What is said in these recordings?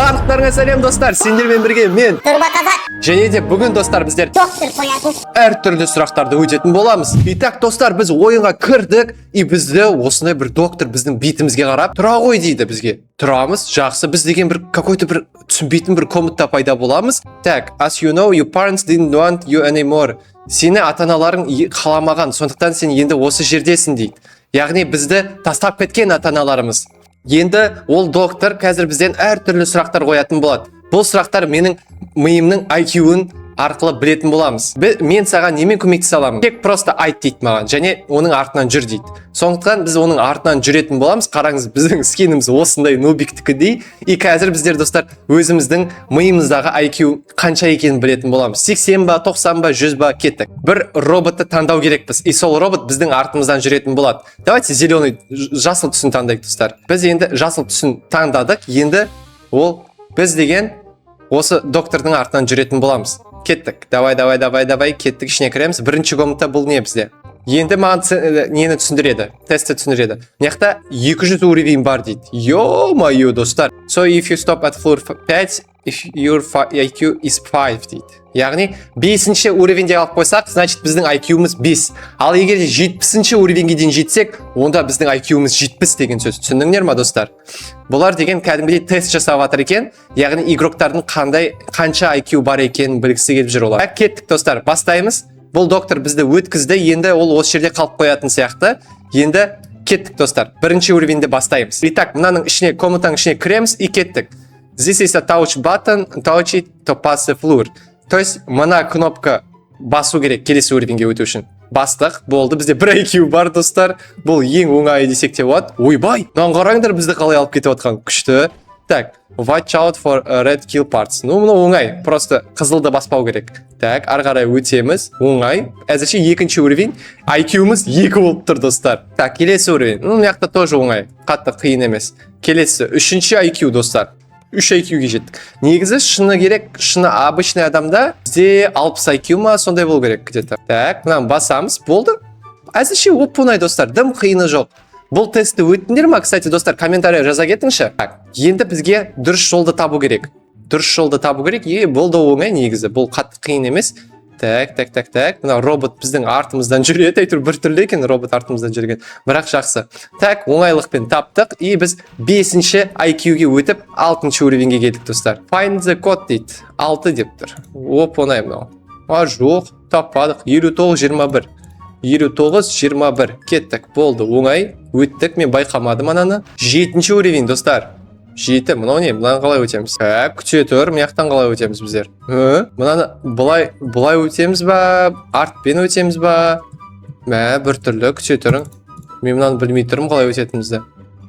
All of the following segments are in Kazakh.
Барлықтарыңа сәлем, достар! Сендермен бірге мен, Тұрба Қазақ. Және де бүгін, достар, біздер Доктор қоятын. Әртүрлі сұрақтарды өтетін боламыз. Итак, достар, біз ойынға кірдік, и бізді осындай бір доктор біздің бетімізге қарап «Тұра ғой» дейді бізге. Тұрамыз, жақсы. Біз деген бір какой-то бір түсінбейтін бір комнатта пайда боламыз. Так, as you know, your parents didn't want you anymore. Сені ата аналарың қаламаған, сондықтан сен енді осы жердесің дейді. Яғни бізді тастап кеткен ата аналарымыз. Енді ол доктор қазір бізден әртүрлі сұрақтар қоятын болады. Бұл сұрақтар менің миымның IQ-ын арқылы білетін боламыз. Мен саған немен көмектесе аламын? Тек просто айт дейді маған және оның артынан жүр дейді. Сондықтан біз оның артынан жүретін боламыз. Қараңыз, біздің скиніміз осындай нубиктікіндей. И қазір біздер, достар, өзіміздің миымыздағы IQ қанша екенін білетін боламыз. 80 ба, 90 ба, 100 ба? Кеттік. Бір роботты таңдау керекпіз. И сол робот біздің артымыздан жүретін болады. Давайте зеленый, жасыл түсін таңдайық, достар. Біз енді жасыл түсін таңдадық. Енді ол біз деген осы доктордың артынан жүретін боламыз. Кеттік. Давай, давай, давай, давай, кеттік, ішіне кіреміз. Бірінші комната бұл не бізде? Енді маған нені түсіндіреді? Тестті түсіндіреді. Мына жақта 200 уровень бар дейді. Ё-моё, достар. So if you stop at floor 5, if your IQ is 5 дейді. Яғни бесінші уровеньде алып қойсақ, значит, біздің IQ-мыз 5. Ал егер де 70-ші уровеньге дейін жетсек, онда біздің IQ-мыз 70 деген сөз. Түсіндіңдер ма, достар? Бұлар деген кәдімгідей тест жасап жатыр екен. Яғни игроктардың қандай, қанша IQ бар екенін білгісі келіп жүр олар. Так, кеттік, достар, бастаймыз. Бұл доктор бізді өткізді, енді ол осы жерде қалып қоятын сияқты. Енді кеттік, достар. Бірінші уровеньде бастаймыз. Итак, мынаның ішіне, комнатаның ішіне кіреміз и кеттік. This is a touch button, touch it to pass the floor. То есть мына кнопка басу керек келесі уровеньге өту үшін. Бастық, болды, бізде бір IQ бар, достар. Бұл ең оңайы десек те болады. Ойбай, мынаны қараңдар, бізді қалай алып кетіп жатқан. Күшті. Так, watch out for red kill parts. Ну, мынау оңай, просто қызылды баспау керек. Так, ары қарай өтеміз. Оңай. Әзірше екінші уровень. IQ-мыз 2 болып тұр, достар. Так, келесі уровень. Ну, мына жақта тоже оңай. Қатты қиын емес. Келесі, үшінші IQ, достар. 3 IQ-ге жеттік. Негізі, шыны керек, шыны обычный адамда бізде 60 IQ ма, сондай болу керек где-то. Так, мынаны басамыз, болды. Әзірше оп оңай, достар, дым қиыны жоқ. Бұл тестті өттіңдер ма, кстати, достар, комментарий жаза кетіңізші. Так, енді бізге дұрыс жолды табу керек. Дұрыс жолды табу керек. И бұл да оңай негізі, бұл қатты қиын емес. Так, так, так, так. Мына робот біздің артымыздан жүреді. Әйтеуір біртүрлі екен робот артымыздан жүрген. Бірақ жақсы. Так, оңайлықпен таптық. И біз бесінші IQ-ге өтіп, алтыншы уровеньге келдік, достар. Find the code дейді. 6 деп тұр. Оп, оңай мынау. А, жоқ, таппадық. 59, 21. 59, 21. Кеттік, болды, оңай. Өттік, мен байқамадым ананы. Жетінші уровень, достар. Жеті, мынау не? Мынаны қалай өтеміз? Так, күте тұр, мына жақтан қалай өтеміз біздер? Ә? Мынаны былай, былай өтеміз ба? Артпен өтеміз ба? Мә, біртүрлі, күте тұрың. Мен мынаны білмей тұрмын қалай өтетінімізді.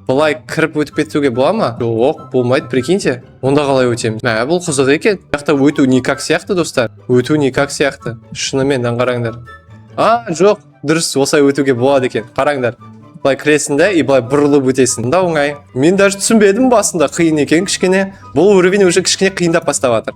Былай кіріп өтіп кетуге бола ма? Жоқ, болмайды, прикиньте. Онда қалай өтеміз? Мә, бұл қызық екен. Бұл жақта өту никак сияқты, достар. Өту никак сияқты. Шынымен, мынаны қараңдар. А, жоқ, дұрыс, осылай өтуге болады екен. Қараңдар. Былай кіресің да и былай бұрылып өтесің. Да, оңай. Мен даже түсінбедім басында, қиын екен кішкене. Бұл уровень уже кішкене қиындап бастап жатыр.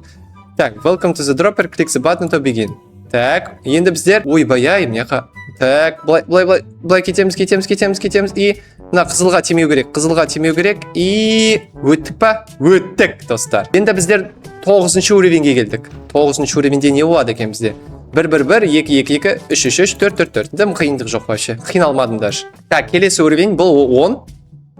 Так, welcome to the dropper, click the button to begin. Так, енді біздер, ойбай ай, мына жаққа. Так, былай, былай, былай, былай кетеміз, кетеміз, кетеміз, кетеміз и мына қызылға тимеу керек, қызылға тимеу керек и өттік па? Өттік, достар. Енді біздер тоғызыншы уровеньге келдік. Тоғызыншы уровеньде не болады екен бізде? 1, 1, 1, 2, 2, 2, 3, 3, 3, 4, 4, 4. Дым қиындық жоқ вообще. Қиналмадым даже. Так, келесі уровень бұл 10.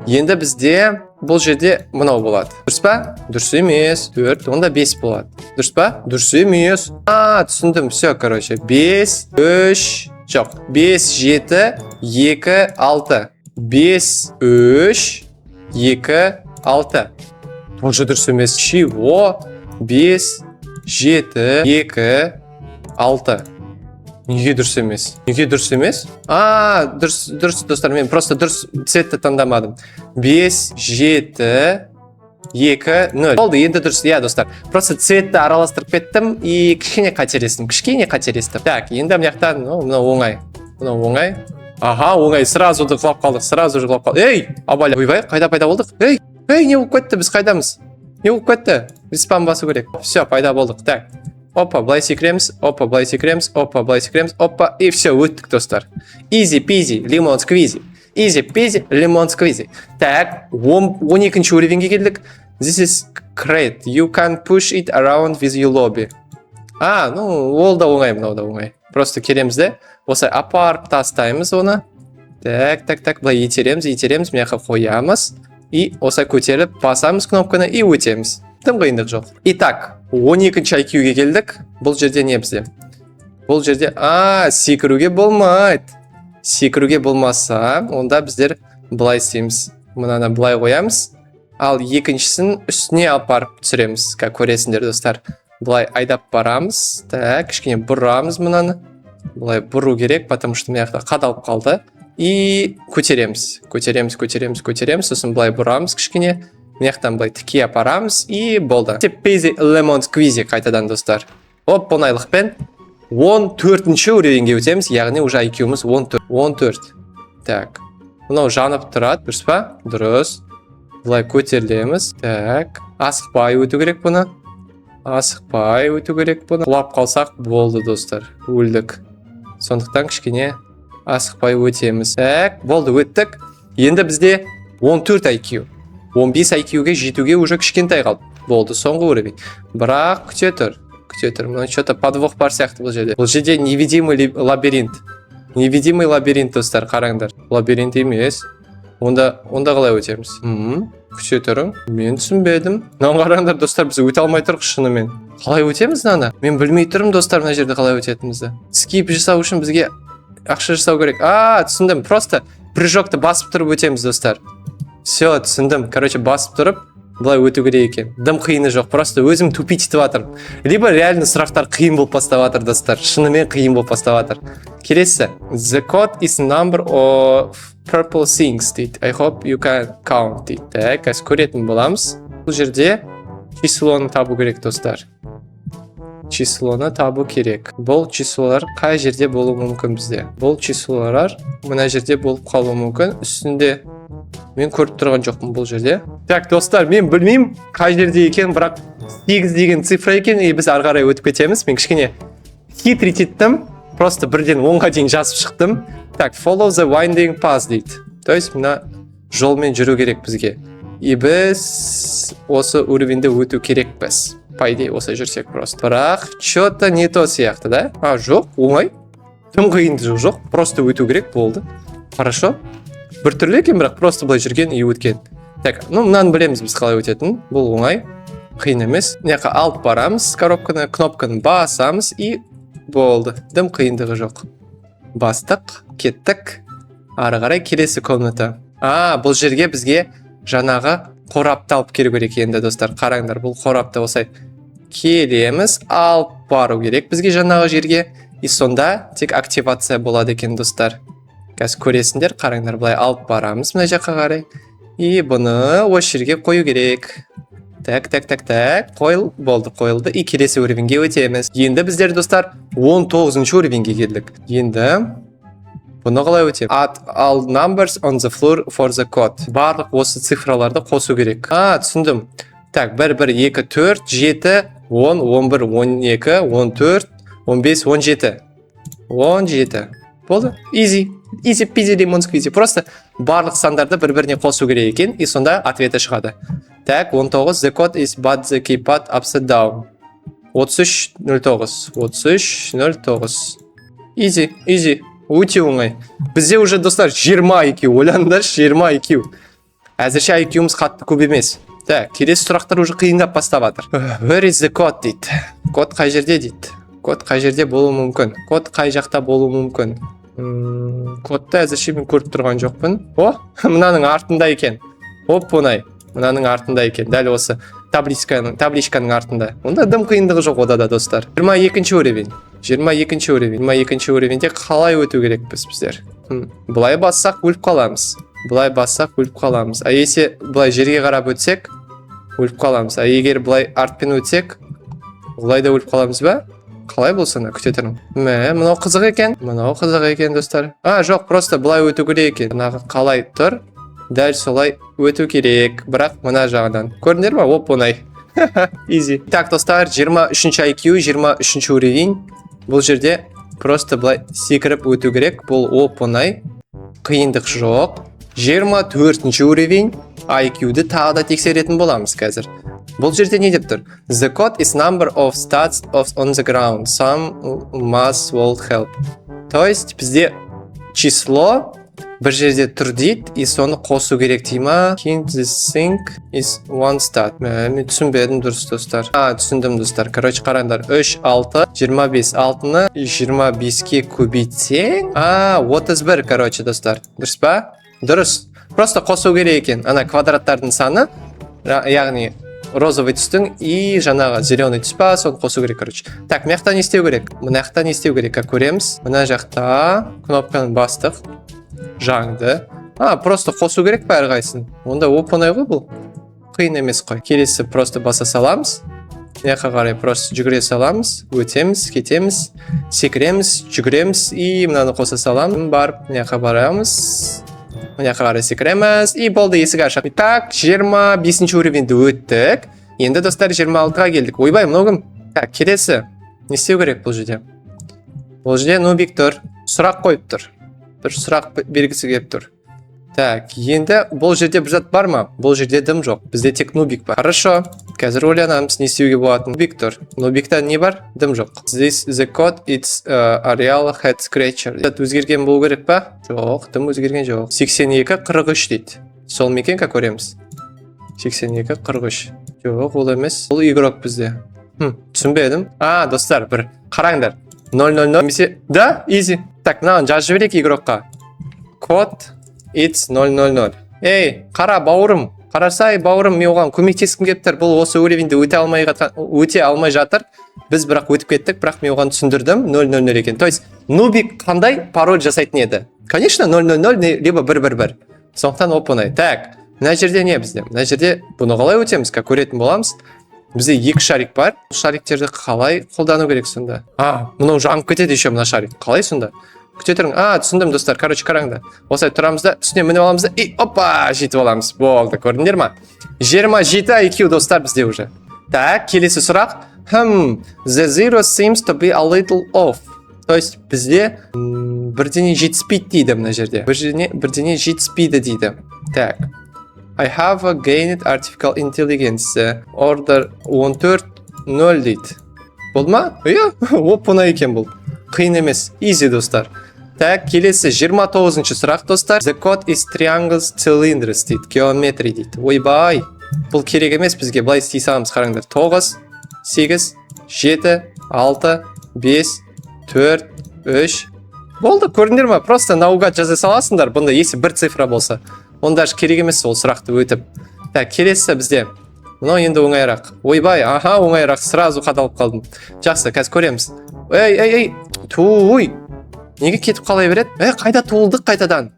Енді бізде бұл жерде мынау болады. Дұрыс па? Дұрыс емес. 4, онда 5 болады. Дұрыс па? Дұрыс емес. А, түсіндім. Все, короче. 5, 3, жоқ. 5, 7, 2, 6. 5, 3, 2, 6. Тоже дұрыс емес. Чего? 5, 7, 2, 6. Неге дұрыс емес? Неге дұрыс емес? А, дұрыс, дұрыс, достар, мен просто дұрыс цветті таңдамадым. 5, 7, 2, 0. Болды, енді дұрыс, иә, достар. Просто цветті араластырып кеттім и кішкене қателестім, кішкене қателестім. Так, енді мына жақтан, ну, мынау оңай. Мынау оңай. Аха, оңай, сразу да құлап қалдық, сразу же құлап қалдық. Ей, абайла. Ойбай, қайда пайда болдық? Ей, ей, не болып кетті, біз қайдамыз? Не болып кетті? Респаун басу керек. Все, пайда болдық. Так. Опа, былай секіреміз, опа, былай секіреміз, опа, былай секіреміз, опа, и все, өттік, достар. Easy peasy, lemon squeezy. Easy peasy, lemon squeezy. Так, 12-ші уровеньге келдік. This is Crate. You can push it around with your lobby. А, ну, ол да оңай, мынау да оңай. Просто келеміз де, осылай апарып тастаймыз оны. Так, так, так, былай итереміз, итереміз, мына жаққа қоямыз. И осылай көтеріп басамыз кнопканы и өтеміз. Тым қиындық жоқ. Итак, 12 IQ-ге келдік. Бұл жерде не бізде? Бұл жерде, а, секіруге болмайды. Секіруге болмаса, онда біздер былай істейміз. Мынаны былай қоямыз. Ал екіншісін үстіне алып барып түсіреміз. Как көресіңдер, достар. Былай айдап барамыз. Так, кішкене бұрамыз мынаны. Былай бұру керек, потому что мына жақта қадалып қалды. И көтереміз. Көтереміз, көтереміз, көтереміз. Сосын былай бұрамыз кішкене. Мына жақтан былай тіке апарамыз и болды. Peasy lemon squeezy қайтадан, достар. Оп, оңайлықпен 14 уровеньге өтеміз, яғни уже IQ-мыз 14. 14. Так. Мынау жанып тұрады, дұрыс па? Дұрыс. Былай көтерілеміз. Так. Асықпай өту керек бұны. Асықпай өту керек бұны. Құлап қалсақ болды, достар. Өлдік. Сондықтан кішкене асықпай өтеміз. Так, болды, өттік. Енді бізде 14 IQ. 15 IQ-ге жетуге уже кішкентай қалды. Болды, соңғы уровень. Бірақ күте тұр. Күте тұр. Мына что-то подвох бар сияқты бұл жерде. Бұл жерде невидимый лабиринт. Невидимый лабиринт, достар, қараңдар. Лабиринт емес. Онда қалай өтеміз? Күте тұрың. Мен түсінбедім. Мынаны қараңдар, достар, біз өте алмай тұрмыз шынымен. Қалай өтеміз мынаны? Мен білмей тұрмын, достар, мына жерде қалай өтетінімізді. Скип жасау үшін бізге ақша жасау керек. А, түсіндім. Просто прыжокты басып тұрып өтеміз, достар. Все, түсіндім. Короче, басып тұрып былай өту керек екен. Дым қиыны жоқ. Просто өзім тупить етіп жатырмын. Либо реально сұрақтар қиын болып бастап жатыр, достар. Шынымен қиын болып бастап жатыр. Келесі. The code is number of purple things дейді. I hope you can count дейді. Так, қазір көретін боламыз. Бұл жерде числоны табу керек, достар. Числоны табу керек. Бұл числолар қай жерде болуы мүмкін бізде? Бұл числолар мына жерде болып қалуы мүмкін. Үстінде мен көріп тұрған жоқпын бұл жерде. Так, достар, мен білмеймін қай жерде екен, бірақ 8 деген цифра екен, и біз ары қарай өтіп кетеміз. Мен кішкене хитрить еттім. Просто бірден 10-ға дейін жазып шықтым. Так, follow the winding path дейді. То есть мына жолмен жүру керек бізге. И біз осы уровеньде өту керекпіз. По идее, осылай жүрсек просто. Бірақ что-то не то сияқты, да? А, жоқ, оңай. Тым қиындығы жоқ. Просто өту керек, болды. Хорошо. Біртүрлі екен, бірақ просто былай жүрген и өткен. Так, ну мынаны білеміз біз қалай өтетінін. Бұл оңай. Қиын емес. Мына жаққа алып барамыз коробканы, кнопканы басамыз и болды. Дым қиындығы жоқ. Бастық, кеттік. Ары қарай келесі комната. А, бұл жерге бізге жаңағы қорапты алып келу керек енді, достар. Қараңдар, бұл қорапты осылай келеміз, алып бару керек бізге жаңағы жерге. И сонда тек активация болады екен, достар. Қазір көресіңдер, қараңдар, былай алып барамыз мына жаққа қарай. И бұны осы жерге қою керек. Так, так, так, так. Қойыл, болды, қойылды. И келесі уровеньге өтеміз. Енді біздер, достар, 19 уровеньге келдік. Енді бұны қалай өтеміз? Add all numbers on the floor for the code. Барлық осы цифраларды қосу керек. А, түсіндім. Так, 1, 1, 2, 4, 7, 10, 11, 12, 14, 15, 17. 17. Болды. Easy. Easy peasy lemon squeezy. Просто барлық сандарды бір-біріне қосу керек екен, и сонда ответі шығады. Так, 19. The code is but the keypad upside down. 33 09. 33 09. Easy, easy. Өте оңай. Бізде уже, достар, 20 IQ. Ойланыңдаршы, 20 IQ. Әзірше IQ-мыз қатты көп емес. Так, келесі сұрақтар уже қиындап бастап жатыр. Where is the code дейді. Код қай жерде дейді. Код қай жерде болуы мүмкін? Код қай жақта болуы мүмкін? Кодты әзірше мен көріп тұрған жоқпын. О, мынаның артында екен. Оп, оңай. Мынаның артында екен. Дәл осы табличканың артында. Онда дым қиындығы жоқ ода да, достар. 22 уровень. 22 уровень. 22 уровеньде қалай өту керекпіз біздер? Былай бассақ, өліп қаламыз. Былай бассақ, өліп қаламыз. А если былай жерге қарап өтсек, өліп қаламыз. А егер былай артпен өтсек, олай да өліп қаламыз ба? Қалай болса да, күте тұрың. Мә, мынау қызық екен. Мынау қызық екен, достар. А, жоқ, просто былай өту керек екен. Мынағы қалай тұр? Дәл солай өту керек. Бірақ мына жағынан. Көрдіңдер ма? Оп, оңай. Easy. Так, достар, 23 IQ, 23 уровень. Бұл жерде просто былай секіріп өту керек. Бұл оп оңай. Қиындық жоқ. 24 уровень. IQ-ді тағы да тексеретін боламыз қазір. Бұл жерде не деп тұр? The code is number of studs of on the ground. Some math will help. То есть бізде число бір жерде тұр дейді и соны қосу керек дей ма? Hint: this thing is one stud. Мә, мен түсінбедім дұрыс, достар. А, түсіндім, достар. Короче, қараңдар: 3, 6, 25. Алтыны 25-ке көбейтсең, а, 31, короче, достар. Дұрыс па? Дұрыс. Просто қосу керек екен ана квадраттардың саны, яғни розовый түстің и жаңағы зеленый түс па, соны қосу керек, короче. Так, мына жақта не істеу керек? Мына жақта не істеу керек? Как көреміз, мына жақта кнопканы бастық, жанды. А, просто қосу керек па әрқайсысын? Онда оп оңай ғой, бұл қиын емес қой. Келесі просто баса саламыз, мына жаққа қарай просто жүгіре саламыз, өтеміз, кетеміз, секіреміз, жүгіреміз и мынаны қоса саламыз. Барып мына жаққа барамыз, мына жаққа қарай секіреміз и болды, есік ашық. Так, 25-ші уровеньді өттік. Енді, достар, 26-ға келдік. Ойбай, мынау кім? Так, келесі не істеу керек бұл жерде? Бұл жерде нубик тұр, сұрақ қойып тұр, бір сұрақ бергісі келіп тұр. Так, енді бұл жерде бір зат бар ма? Бұл жерде дым жоқ, бізде тек нубик бар. Хорошо, қазір ойланамыз не істеуге болатынын. Нубик тұр, нубикта не бар? Дым жоқ. This the code, it's Arial head scratcher. Зат өзгерген болу керек па? Жоқ, дым өзгерген жоқ. 82 43 дейді, сол ма екен? Как көреміз, 82 43. Жоқ, ол емес, бұл игрок бізде. Түсінбедім. А, достар, бір қараңдар: 0 0 0 немесе да, изи. Так, мынаны жазып жіберейік игрокқа: код it's 000. Ей, қара, бауырым, қарасай, бауырым, мен оған көмектескім келіп тұр. Бұл осы уровеньді өте алмай жатыр. Біз бірақ өтіп кеттік, бірақ мен оған түсіндірдім 000 екен. То есть нубик қандай пароль жасайтын еді? Конечно, 000 либо 111. Сондықтан оп оңай. Так, мына жерде не бізде? Мына жерде бұны қалай өтеміз, как көретін боламыз. Бізде екі шарик бар. Бұл шариктерді қалай қолдану керек сонда? А, мынау жанып кетеді еще, мына шарик. Қалай сонда? Күте тұрың. А, түсіндім, достар. Короче, қараңдар, осылай тұрамыз да, үстіне мініп аламыз да и опа, жетіп аламыз. Болды, көрдіңдер ма? 27 IQ, достар, бізде уже. Так, келесі сұрақ. The zero seems to be a little off. То есть бізде бірдеңе жетіспейді дейді. Мына жерде бірдеңе жетіспейді дейді. Так, I have a gained artificial intelligence order 14 0 дейді. Болды ма? Иә, оп оңай екен бұл, қиын емес, изи, достар. Так, келесі 29 сұрақ, достар. The code is triangles cylinders дейді, geometry дейді. Ойбай, бұл керек емес бізге, былай істей саламыз. Қараңдар: 9, 8, 7, 6, 5, 4, 3. Болды, көрдіңдер ма? Просто наугад жаза саласыңдар бұнда, если бір цифра болса. Оны даже керек емес ол сұрақты өтіп. Так, келесі бізде мынау енді оңайырақ. Ойбай, аха, оңайырақ, сразу қадалып қалдым. Жақсы, қазір көреміз. Ей, ей, ей, туй, неге кетіп қала береді? Ей, қайда туылдық қайтадан?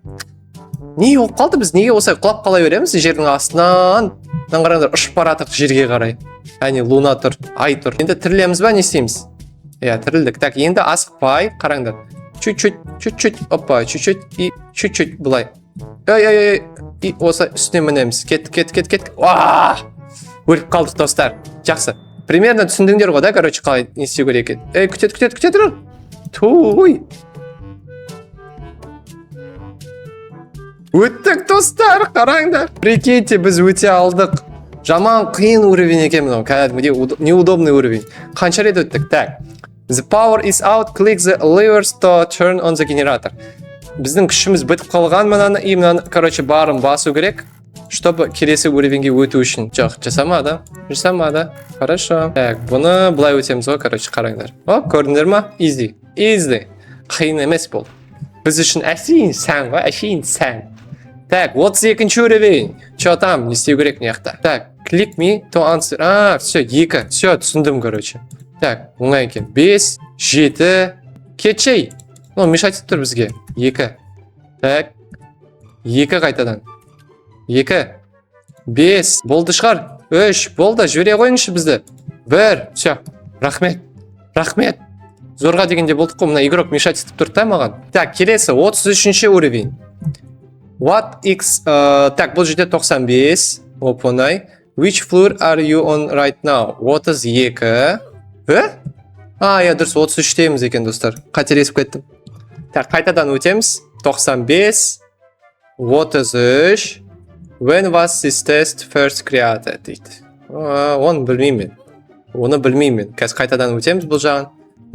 Не болып қалды? Біз неге осылай құлап қала береміз жердің астынан? Мынаны қараңдар, ұшып бара жатырық жерге қарай. Әне, луна тұр, ай тұр. Енді тірілеміз ба, не істейміз? Иә, тірілдік. Так, енді асықпай қараңдар, чуть чуть, чуть чуть, опа, чуть чуть и чуть чуть былай. Ей, ей, ей, и осылай үстіне мінеміз. Кеттік, кеттік, кеттік, кеттік. Уа, өліп қалдық, достар. Жақсы, примерно түсіндіңдер ғой да, короче, қалай не істеу керек екенін. Ей, күте, күте, күте тұр, туй. Өттік, достар, қараңдар. Прикиньте, біз өте алдық. Жаман қиын уровень екен мынау, кәдімгідей неудобный уровень. Қанша рет өттік? Так, the power is out, click the levers to turn on the generator. Біздің күшіміз бітіп қалған. Мынаны и мынаны, короче, барын басу керек, чтобы келесі уровеньге өту үшін. Жоқ, жасамады, жасамады. Хорошо. Так, бұны былай өтеміз ғой, короче, қараңдар. Оп, көрдіңдер ма? Изи, изи, қиын емес бұл біз үшін, әшейін сән ғой, әшейін сән. Так, 32 уровень. Че там, не істеу керек мына жақта? Так, click me to answer. А, все, екі, все, түсіндім, короче. Так, оңай екен. Бес, жеті, кетшей, ну, мешать етіп тұр бізге. Екі, так, екі, қайтадан екі, бес болды шығар, үш болды, жібере қойыңызшы бізді. Бір, все, рахмет, рахмет. Зорға дегенде болдық қой. Мына игрок мешать етіп тұр да маған. Так, келесі 33 уровень. What x так, бұл жерде 95, оп оңай. Which floor are you on right now? 32. Э? А, иә, дұрыс, 33-теміз екен, достар, қателесіп кеттім. Так, қайтадан өтеміз. 95, 33. When was this test first created дейді. Оны білмеймін мен, оны білмеймін мен. Қазір қайтадан өтеміз бұл жағын.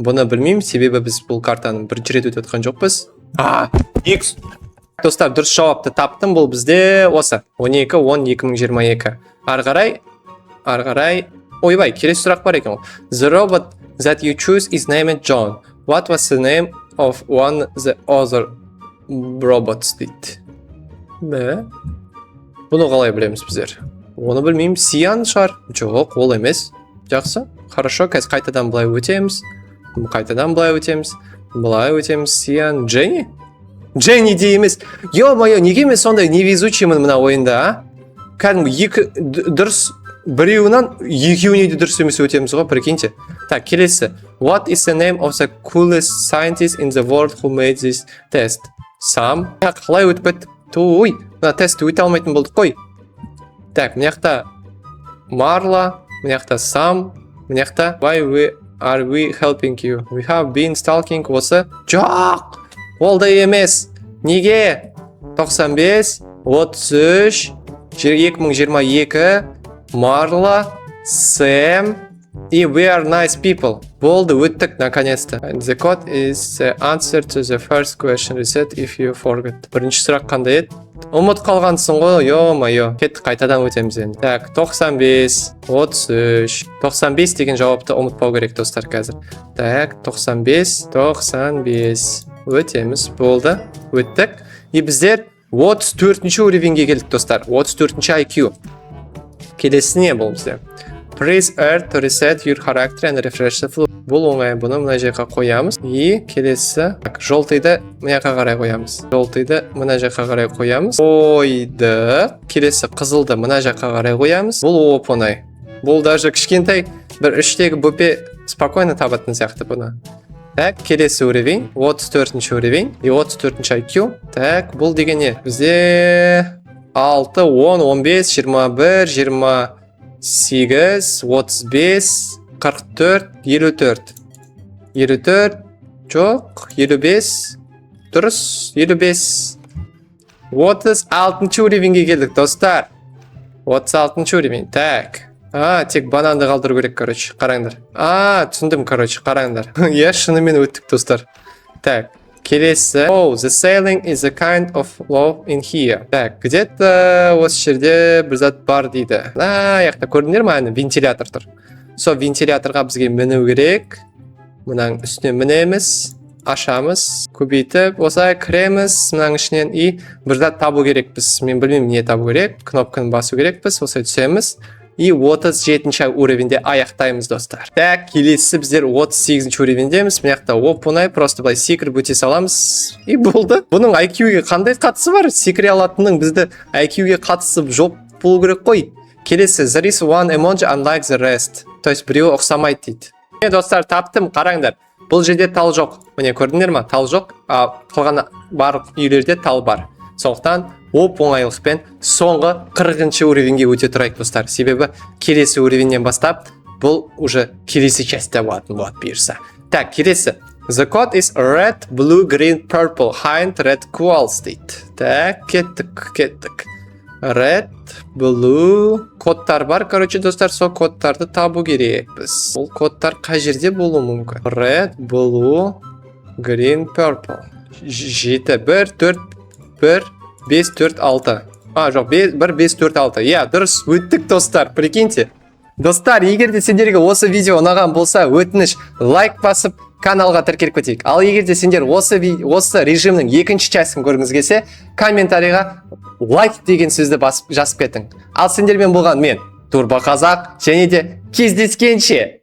Бұны білмеймін, себебі біз бұл картаны бірінші рет өтіп жатқан жоқпыз. А, X. Достар, дұрыс жауапты таптым. Бұл бізде осы 12 10 2022. Ары қарай, ары қарай. Ойбай, келесі сұрақ бар екен ғой. The robot that you choose is named John. What was the name of one the other robots дейді. Мә, бұны қалай білеміз біздер? Оны білмеймін. Сиян шығар. Жоқ, ол емес. Жақсы, хорошо. Қазір қайтадан былай өтеміз, қайтадан былай өтеміз, былай өтеміз. Сиян, Дженни. Дженни де емес. Ё-моё, неге мен сондай невезучий мін мына ойында, а? Кәдімгі екі дұрыс, біреуінен екеуіне де дұрыс емес өтеміз ғой, прикиньте. Так, келесі. What is the name of the coolest scientist in the world who made this test? Сам. Қалай өтіп кеттік? Ой, мына тестті өте алмайтын болдық қой. Так, мына жақта Марла, мына жақта Сам, мына жақта. Why we are we helping you? We have been stalking. Осы. Жоқ, ол да емес. Неге? 95 33 2022, Марла, Сэм и we are nice people. Болды, өттік наконец-то. And the code is the answer to the first question. Reset if you forget. Бірінші сұрақ қандай еді? Ұмыт қалғансың ғой, ё-моё. Кеттік, қайтадан өтеміз енді. Так, 95 33 95 деген жауапты ұмытпау керек, достар, қазір. Так, 95 95, өтеміз. Болды, өттік. И біздер 34 уровень ге келдік, достар. 34 IQ. Келесі не бұл бізде? Press R to reset your character and refresh the flow. Бұл оңай, бұны мына жаққа қоямыз. И келесі, так, желтый ды мына жаққа қарай қоямыз. Желтый ды мына жаққа қарай қоямыз. Қойды. Келесі қызылды мына жаққа қарай қоямыз. Бұл оп оңай. Бұл даже кішкентай бір үштегі бөпе спокойно табатын сияқты бұны. Так, келесі уровень, 34 уровень и 34 IQ. Так, бұл деген не? Бізде 6, 10, 15, 21, 28, 35, 44, 54. 54, жоқ, 55, дұрыс, 55. 36 уровень ге келдік, достар. 36 уровень. Так. А, тек бананды қалдыру керек, короче, қараңдар. А, түсіндім, короче, қараңдар. Иә, шынымен өттік, достар. Так, келесі. Oh, the ceiling is a kind of low in here. Так, где-то осы жерде бір зат бар дейді. Мына жақта көрдіңдер ма, әне вентилятор тұр. Сол вентиляторға бізге міну керек. Мынаның үстіне мінеміз, ашамыз, көбейтіп, осылай кіреміз мынаның ішінен и бір зат табу керекпіз. Мен білмеймін, не табу керек. Кнопканы басу керекпіз, осылай түсеміз. И 37 уровень де аяқтаймыз, достар. Так, келесі біздер 38 уровень деміз. Мына жақта оп оңай, просто былай секіріп өте саламыз. И болды. Бұның IQ-ге қандай қатысы бар? Секіре алатынның бізді IQ-ге қатысы жоқ болу керек қой. Келесі, there is one emoji unlike the rest. То есть біреуі ұқсамайды дейді. Міне, достар, таптым, қараңдар. Бұл жерде тал жоқ. Міне, көрдіңдер ма? Тал жоқ. А қалған барлық үйлерде тал бар. Сондықтан оп оңайлықпен соңғы 40 уровень ге өте тұрайық, достар. Себебі келесі уровень нен бастап бұл уже келесі часть та болатын болады, бұйырса. Так, келесі. The code is red, blue, green, purple. Hind red quals дейді. Так, кеттік, кеттік. Red, blue. Кодтар бар, короче, достар, сол кодтарды табу керекпіз. Ол кодтар қай жерде болуы мүмкін? Red, blue, green, purple. Жеті, бір, төрт, бір, бес, төрт, алты. А, жоқ, бір, бес, төрт, алты. Иә, дұрыс, өттік, достар, прикиньте. Достар, егер де сендерге осы видео ұнаған болса, өтініш, лайк басып, каналға тіркеліп кетейік. Ал егер де сендер осы режимнің екінші часть ін көргіңіз келсе, комментарийға лайк деген сөзді басып жазып кетің. Ал сендермен болған мен, Турбо Қазақ, және де кездескенше.